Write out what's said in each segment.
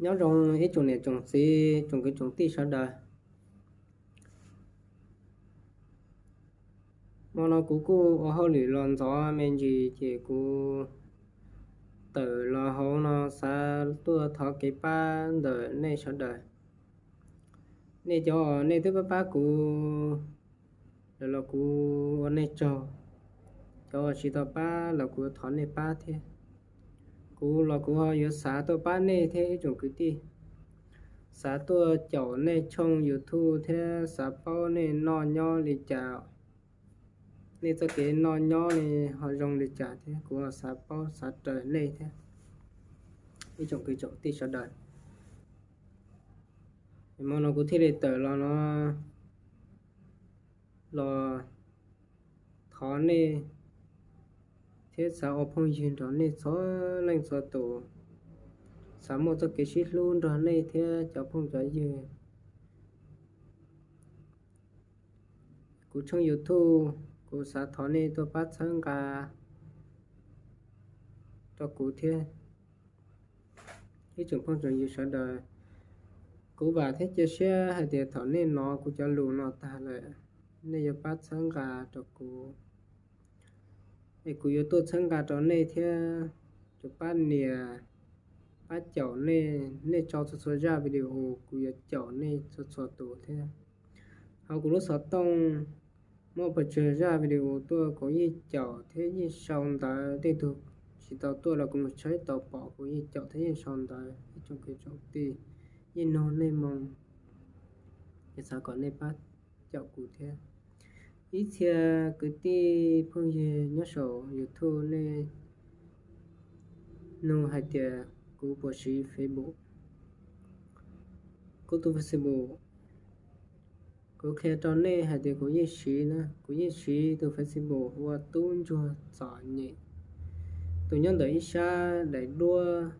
Nyob zoo ib tsoom niam tsoom txiv, tsoom kwv tsoom tij sawv daws. Hmo no kuv kuj ua hauj lwm los ntxov me ntsis ces kuv tawm los hauv no xav tuaj thov kev pab ntawm nej sawv daws. Nej cov uas nej twb pab pab kuv lawm los kuv ua nej tsaug. Cov uas tsis tau pab los kuv thov nej pab thiab. Kuv los kuv ho yuav xav tuaj pab nej thiab ib tsoom kwv tij. Xav tuaj caum nej tshooj YouTube thiab xav paub nej noj nyob li cas, nej txoj kev noj nyob li ho zoo li cas thiab kuv ho xav paub xav raws nej thiab ib tsoom kwv tsoom tij sawv daws. Hmo no kuv thiaj li tawm los no los thov nej thiab xav ua phooj ywg nrog nej txhua leej txhua tus, xav muaj txoj kev sib hlub nrog nej thiab cov phooj cov ywg. Kuv tshooj YouTube, kuv xav thov nej tuaj pab txhawb nqa rau kuv thiab ib tsoom phooj tsoom ywg sawv daws. Kuv vam thiab cia siab hais tias thaum nej hnov kuv cov lus no tag lawm, nej yuav pab txhawb nqa rau kuv, es kuv yuav tuaj txhawb nqa rau nej thiab. Kuv pab nias, pab caum nej, nej tso txhua txhua zaj video kuv yuav caum nej txhua txhua tus thiab. Hauv kuv lub xov tooj muaj pes tsawg zaj video tuaj kuv yeej caum thiab yeej sau ntawv. Tej tug tsis tau tuaj los kuv mus tshawb tau pom kuv yeej caum thiab yeej sau ntawv ib tsoom kwv tsoom tij, yeej nug nej moo, es xav kom nej pab caum kuv thiab. Ib txhia kwv tij phooj ywg nyob saum YouTube nej nug hais tias kuv puas siv Facebook. Kuv tus Facebook, kuv qhia rau nej hais tias kuv yeej siv na, kuv yeej siv tus Facebook ua Tub Ntsuag Txom Nyem. Tus nyob ntawm ib sab daim duab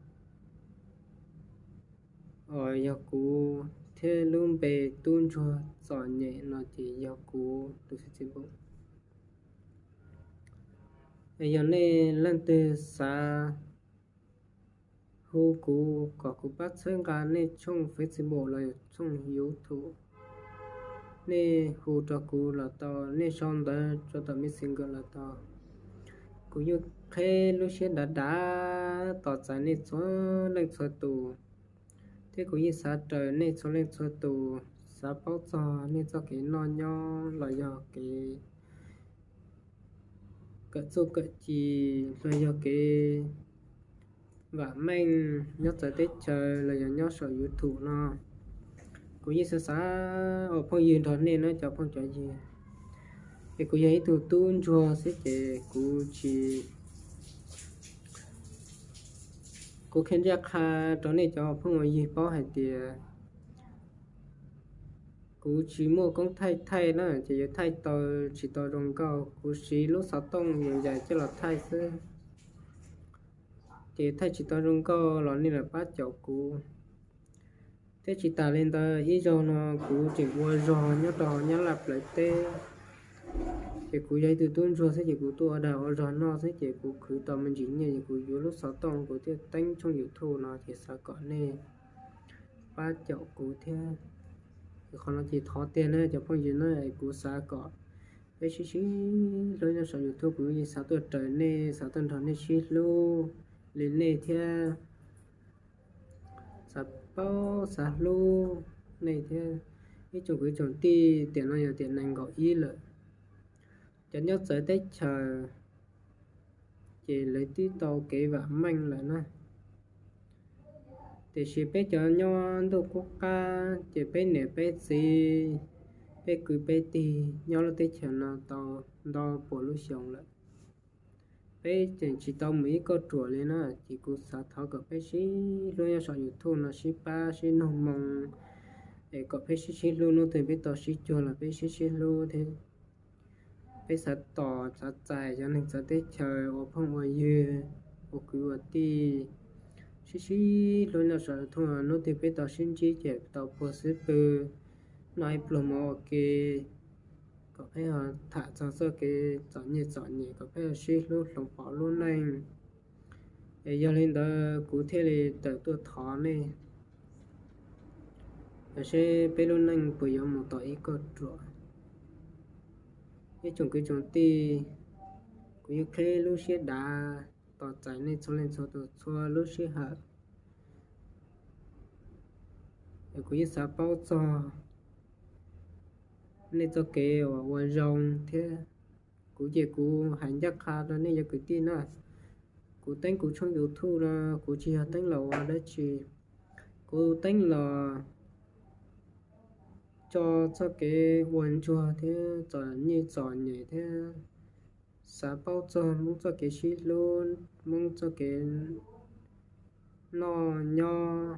os yog kuv, thiab lub npe Tub Ntsuag Txom Nyem no ces yog kuv tus Facebook. Yog nej leej twg xav hu kuv kom kuv pab txhawb nqa nej tshooj Facebook los yog tshooj YouTube, nej hu rau kuv los tau, nej sau ntawv rau tom Messenger los tau. Kuv yeej qhib lub siab dav dav tos txais nej txhua leej txhua tus, thiab kuv yeej xav raws nej txhua leej txhua tus, xav paub txog nej txoj kev noj nyob los yog kev kawm txuj kawm ci los yog kev vam meej nyob txawv teb chaws los yog nyob saum YouTube no. Kuv yeej xav xav ua phooj ywg nrog nej no cov phooj cov ywg. Es kuv yog ib tug tub ntsuag xwb ces kuv tsis, kuv qhia ncaj qha rau nej cov phooj ywg paub hais tias kuv tsis muaj koob thaij thaij na, ces yuav thaij tau tsis tau zoo nkauj. Kuv siv lub xov tooj yus ncaim coj los thaij xwb, ces thaij tsis tau zoo nkauj los nej lam pab caum kuv. Thiab tsis tas li ntawd, ib zaug no kuv tseem ua zog nyob rau hauv Nyab Laj plawv teb, ces kuv yog ib tug tub ntsuag xwb ces kuv tuaj ua dag ua zog noj xwb ces kuv khwv tau me ntsis nyiaj ces kuv yuav lub xov tooj kuv thiaj teeb tshooj YouTube no ces xav kom nej pab caum kuv thiab. Qhov no ces thov tiag na cov phooj ywg na, kuv xav kom peb sib sib hlub nyob saum YouTube, kuv yeej xav tuaj raws nej, xav tuaj nrog nej sib hlub li nej thiab, xav paub xav hlub nej thiab ib tsoom kwv tsoom tij. Tiam no yog tiam nees nkaum ib lawm, cov nyob txawv teb chaws ces lawv twb tau kev vam meej lawm na. Tiam sis peb cov nyob ntuj qub qab ces peb niam peb txiv, peb kwv peb tij nyob lub teb chaws no tau ntau puas lub xyoo lawm, peb tseem tsis tau mus ib kauj ruam li na. Ces kuv xav thov kom peb sib hlub nyob saum YouTube no sib pab sib nug moo, es kom peb sib sib hlub, hnub twg peb tau sib cuag los peb sib sib hlub thiab. Peb xav tos xav txais cov neeg txawv teb chaws ua phooj ua ywg, ua kwv ua tij, sib sib hlub nyob saum YouTube, hnub twg peb tau sib ntsib ces tau puag xub pwg, noj ib pluag mov ua ke, kom peb ho tham txog txoj kev txom nyem txom nyem, kom peb ho sib hlub hloov pauv lub neej. Es yog li ntawd kuv thiaj li tawm tuaj thov nej, Yog seb peb lub neej puas yuav mus tom ib kauj ruam. Ib tsoom kwv tsoom tij, kuv yeej qhib lub siab dav tos txais nej txhua leej txhua tus txhua lub sij hawm. Kuv yeej xav paub txog nej txoj kev uas ua zoo thiab. Kuv ces kuv hais ncaj qha rau nej cov kwv tij na, kuv teeb kuv tshooj YouTube no, kuv tsis yog teeb los ua dab tsi. Kuv teeb los tso txoj kev ua ntsuag thiab txom nyem txom nyem thiab xav paub txog Hmoob txoj kev sib hlub, Hmoob txoj kev noj nyob,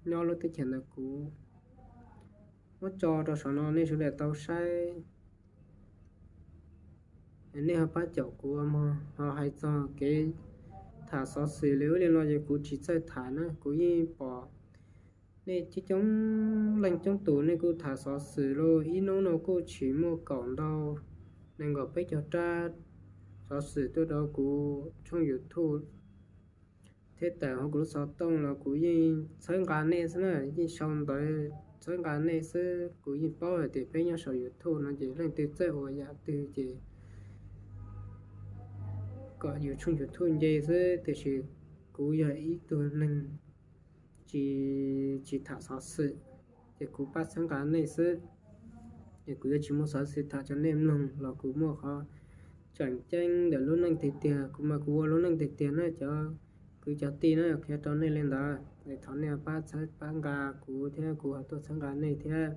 nyob lub teb chaws ntawm kuv. Muab tso rau saum no nej sawv daws tau saib. Nej ho pab caum kuv mog, ho hais txog kev tham xov xwm li ub li no ces kuv tsis txawj tham na, kuv yeej pom nej coob coob leej coob tus nej kuj tham xov xwm los ib hnub no kuj tsis muaj kaum ntau nees nkaum peb caug rab xov xwm tuaj rau kuv tshooj YouTube thiab tawm hauv kuv lub xov tooj los kuv yeej txhawb nqa nej xwb na, yeej sau ntawv txhawb nqa nej xwb. Kuv yeej paub hais tias peb nyob saum YouTube no ces leej twg txawj ua yam twg ces kom yus tshooj YouTube nce xwb, tiam sis kuv yog ib tug neeg tsis, tsis tham xov xwm, ces kuv pab txhawb nqa nej xwb. Es kuv yuav tsis muaj xov xwm tham rau nej mloog los kuv muaj qhov tseem ceeb ntawm lub neej tiag tiag, kuv mas kuv ua lub neej tiag tiag na. Cov kwv cov tij na, qhia rau nej li ntawd es thov nej pab txhawb pab nqa kuv thiab kuv ho tuaj txhawb nqa nej thiab.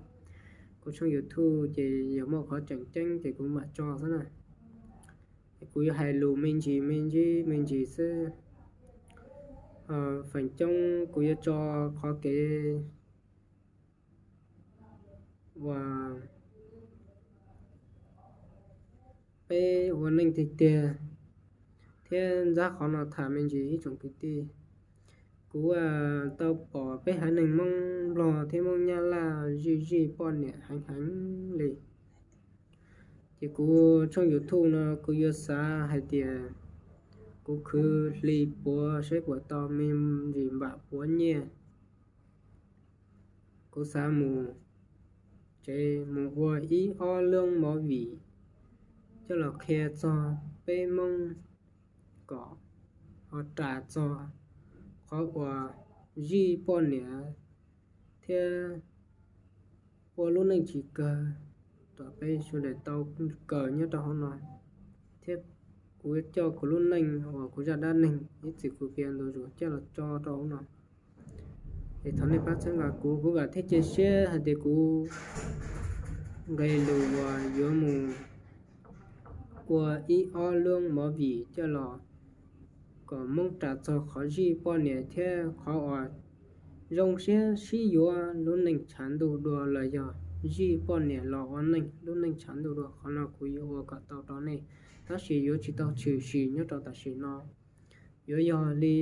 Kuv tshooj YouTube ces yog muaj qhov tseem ceeb ces kuv mam tso xwb na. Es kuv yuav hais lus me ntsis me ntsis me ntsis xwb. Feem coob kuv yuav tso qhov kev uas peb ua neej tiag tiag thiab ntxab qhov no tham me ntsis ib tsoom kwv tij. Kuv tau pom peb haiv neeg Hmoob Nplog thiab Hmoob Nyab Laj zij zij poj niam heev heev li. Ces kuv tshooj YouTube no kuv yuav xav hais tias kuv khwv hli puav seb puas tau me ntsis npam puav nyiaj. Kuv xav mus tsev mus ua ib ob lub movie coj los qhia txog peb Hmoob kom ho ras txog qhov uas zij poj niam thiab ua lub neej tsis kawg, kom peb sawv daws tau kawg nyob rau hauv no. Thiab kuv coj kuv lub neej uas kuv zaj dab neeg ib txwm kuv piav ntu zus coj los tso rau hauv no. Es thov nej pab txhawb nqa kuv, kuv vam thiab cia siab hais tias kuv nqe lus uas yuav mus ua ib ob lub movie coj los kom Hmoob ras txog qhov zij poj niam thiab qhov uas zoo siab sib yuav lub neej tshav ntuj dua los yog zij poj niam los ua neej lub neej tshav ntuj dua. Qhov no kuv yuav ua kom tau rau nej, tab sis yuav tsis tau tshwm sim nyob rau tam sim no, yuav yog li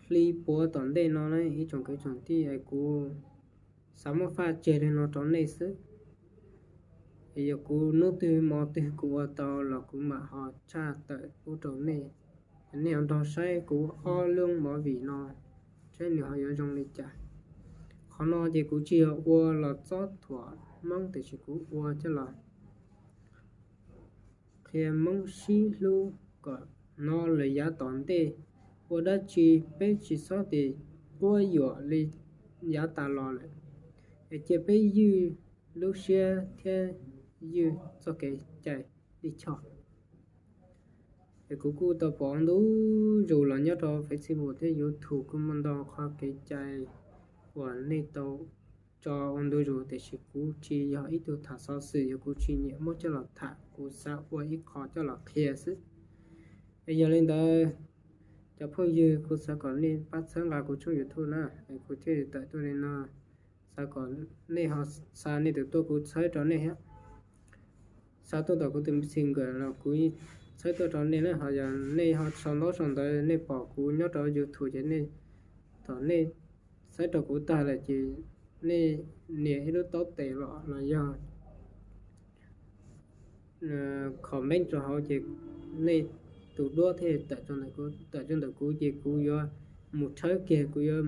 hli puav tom ntej no na ib tsoom kwv tsoom tij, es kuv xav muab faj tseg li no rau nej xwb. Es yog kuv hnub twg hmo twg kuv ua tau los kuv mam ho tshaj tawm pub rau nej. Nej ho nrog saib kuv ob lub movie no, saib nws ho yuav zoo li cas. Qhov no ces kuv tsis yog ua los txob thuam Hmoob, tiam sis kuv ua coj los qhia Hmoob sib hlub kom no lawm yav tom ntej ua dab tsi peb tsis txhob tes quab yuam li yav tas los lawm, es cia peb ywj lub siab thiab ywj txoj kev cai lij choj. Es kuv kuj tau pom ua ntu zus los nyob rau Facebook thiab YouTube kuj muaj ntau qhov kev cai uas nej tau tso ua ntu zus, tiam sis kuv tsis yog ib tug tham xov xwm, yog kuv tsis nyiam muab coj los tham, kuv xav ua ib qho coj los qhia xwb. Es yog li ntawd, cov phooj ywg, kuv xav kom nej pab txhawb nqa kuv tshooj YouTube na, es kuv thiaj li tawm tuaj li no. Xav kom nej ho xa nej tus tuaj kuv txhawb rau nej thiab. Xa tuaj tom kuv tus Messenger los kuv txhawb tuaj rau nej na. Ho yog nej ho sau ntaub sau ntawv, nej pom kuv nyob rau YouTube ces nej, thaum nej txhawb rau kuv tag lawm ces nej nias ib lub taub tes los los yog comment rau hauv ces nej tus duab thiaj tawm rau ntawm kuv, tawm rau ntawm kuv ces kuv yuav mus tshawb kiag, kuv yuav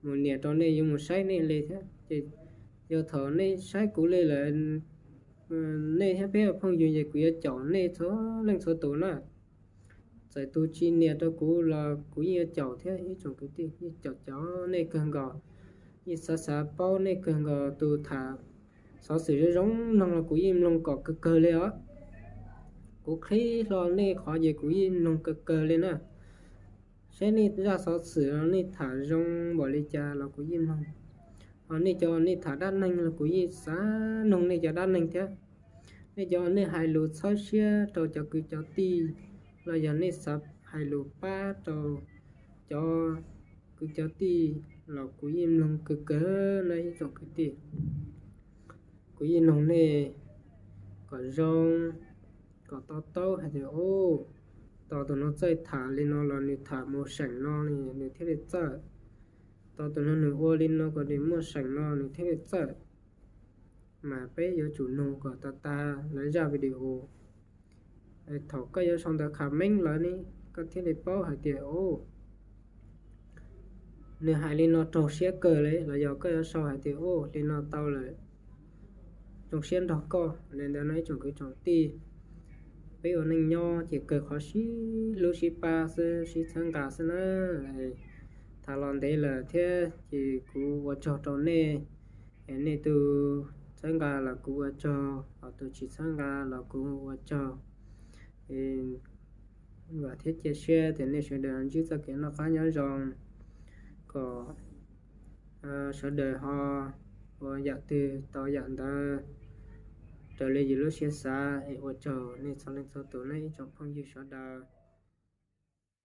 mus nias rau nej, yuav mus saib nej li thiab. Ces yog thaum nej saib kuv li lawm, nej thiab peb ua phooj ywg ces kuv yuav caum nej txhua leej txhua tus na. Txawm tus tsis nias rau kuv los kuv yeej yuav caum thiab ib tsoom kwv tij, yeej caum caum nej kawg nkaus, yeej xav xav paub nej kawg nkaus. Tus tham xov xwm zoo zoo mloog los kuv yeej mloog kom kawg kawg li os. Kuv qhib hlo nej qhov ces kuv yeej mloog kawg kawg li na. Saib nej zaj xov xwm los nej tham zoo npaum li cas los kuv yeej mloog. Ho nej cov nej tham dab neeg los kuv yeej xav mloog nej cov dab neeg thiab. Nej cov nej hais lus txhawb siab rau cov kwv cov tij los yog nej xav hais lus pab rau cov kwv cov tij los kuv yeej mloog kawg kawg na ib tsoom kwv tij. Kuv yeej mloog nej kom zoo, kom to taub hais tias, o, tos tus no txawj tham li no los nws tham mus seem no li nws thiaj li txawj. Tos tus no nws ua li no kom nws muaj seem no nws thiaj li txawj. Mas peb yuav tsum nug kom tag tag lawv zaj video. Thaum koj yuav sau ntawv comment lawm ne, koj thiaj li paub hais tias, o, nws hais li no raug siab kawg li, los yog koj yuav sau hais tias, o, li no tau lawm, zoo siab nrog koj li ntawd no ib tsoom kwv tsoom tij. Peb ua neej nyob ces kawg qhov sib hlub sib pab xwb, sib txhawb nqa xwb na. Tham los ntev lawm thiab ces kuv ua tsaug rau nej. Nej tus txhawb nqa los kuv ua tsaug, ho tus tsis txhawb nqa los kuv ua tsaug. Vam thiab cia siab tias nej sawv daws ntsib txoj kev noj qab nyob zoo, kom sawv daws ho ua yam twg tau yam ntawd raws li yus lub siab xav. Es ua tsaug nej txhua leej txhua tus na ib tsoom phooj ywg sawv daws.